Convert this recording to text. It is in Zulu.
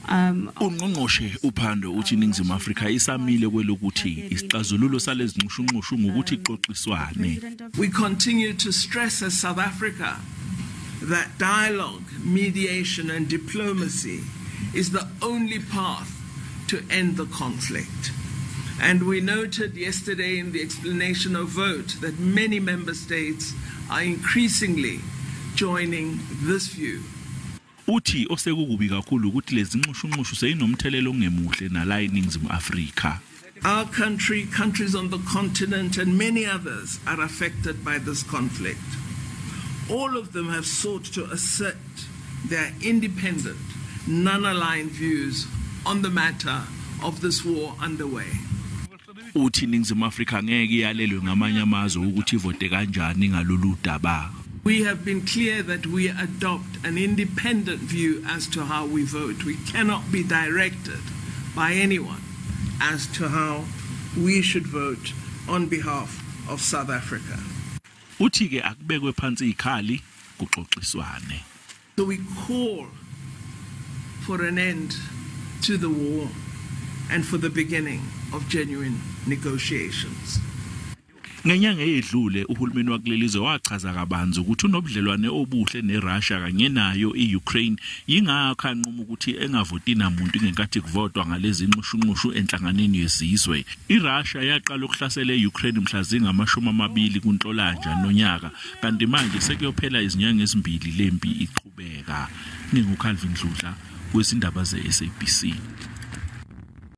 Ungqongqoshe uPandor uthi iNingizimu Afrika isamile kwelokuthi isixazululo salezi nxushunxushu ngokuthi ixoxiswane. We continue to stress as South Africa that dialogue, mediation and diplomacy is the only path to end the conflict. And we noted yesterday in the explanation of vote that many member states are increasingly joining this view. Uthi osekukubi kakhulu ukuthi lezi nxushunxushu seyinomthelelo ongemuhle nala eNingizimu Afrika. Our country, countries on the continent and many others are affected by this conflict. All of them have sought to assert their independent, non-aligned views on the matter of this war underway. Uthi iNingizimu Afrika ngeke iyalelwe ngamanye amazwe ukuthi ivote kanjani ngalolu daba. We have been clear that we adopt an independent view as to how we vote. We cannot be directed by anyone as to how we should vote on behalf of South Africa. Uthi ke akubekwe phansi ikhali kuxoxiswane. So we call for an end to the war and for the beginning of genuine negotiations. Ngenyanga eyedlule uhulumeni wakuleli zwe wachaza kabanzi ukuthi unobudlelwane obuhle neRussia kanye nayo iUkraine, yingakho anquma ukuthi engavoti namuntu ngenkathi kuvotwa ngalezi nxushunxushu enhlanganweni yezizwe. IRussia yaqala ukuhlasela eUkraine mhla zingama-20 kuNhlolanja nonyaka, kanti manje sekuyophela izinyanga ezimbili lempi iqhubeka. NginguCalvin Dludla wezindaba ze-SABC.